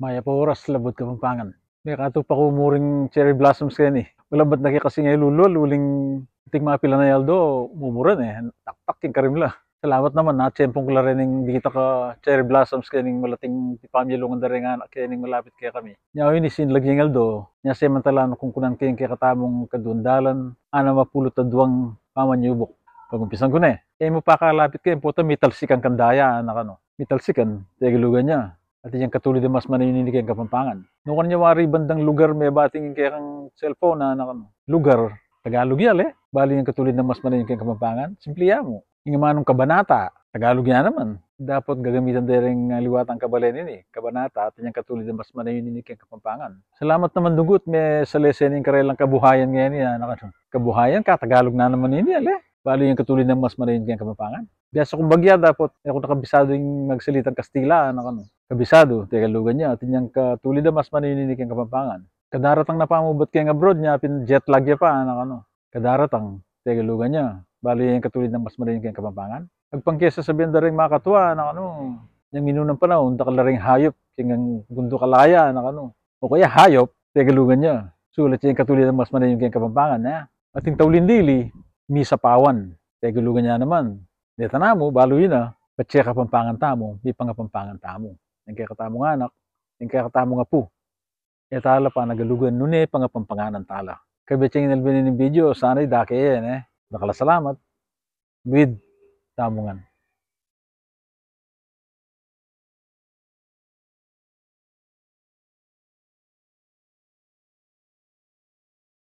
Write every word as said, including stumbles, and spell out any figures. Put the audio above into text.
Mayap a oras, Labuad Kapampangan. Mekatupa ku mu ring cherry blossoms keni. Malabat na ke kasi ngeni lulwal, uling ating mapilan a aldo, mumura ne, taktak king karim la. Salamat naman, natsempong ku la reng bitak a cherry blossoms kening malating pamyalungan da reng anak kening malapit kekami. Nya ini sinlag yang aldo, nya semantalan kung kunan ke ing kekatamung kaduang dalan anam a pulu't aduang pamanyubuk. Pagumpisan ku ne, e mu pa kalapit ke, pota mitalsikan kang daya, anak, anu. Mitalsikan, Tegalugan ya. Atin yang katulid a mas manayun ini keng Kapampangan. Nukarin ya wari bandang lugar mebating ing kekang cellphone, anak, anu. Lugar, Tagalug ya, le. Balu yang katulid a mas manayun keng Kapampangan. Simple ya mu. Ing amanung kabanata, Tagalug ya naman. Dapot gagamitan de reng, ah, liwatang kabalen ini. Kabanata, atin yang katulid a mas manayun ini keng Kapampangan. Salamat naman dugut, mesalese ne ing karelang kabuhayan ngeni, anak, anu. Kabuhayan, ka-Tagalug na naman ini, ale. Balu yang katulid a mas manayun keng Kapampangan. Biasa kung bagya, dapot e ku na kabisadu ing magsalitang Kastila, anak, anu. Kabisadu, Tegalugan ya, atin yang katulid a mas manayun ini keng Kapampangan. Kadaratang na pa mu bat keng abroad, nya pin jet lag ya pa, anak, anu. Kadaratang, Tegalugan ya, balu yang katulid a mas manayun keng Kapampangan. Agpang ke sasabian da reng makatua, anak, anu. Yang minunang panaun, dakal la reng hayop keng gunduk a laya, anak, anu. O kaya hayop, Tegalugan ya. Sulat ya ing katulid a mas manayun keng Kapampangan, ya. Atin tauli dili, misapawan, Tegalugan ya naman. Deta namu, balu yu na, patse Kapampangan tamu, mipangapampangan tamu. Ing kekatamung anak, ing kekatamung apu, e tala panagalugan nune pangapampanganan tala. Kabetse ing inalbe ning video, sana e dake ye, ne? Dakal a salamat. Luid tamu ngan.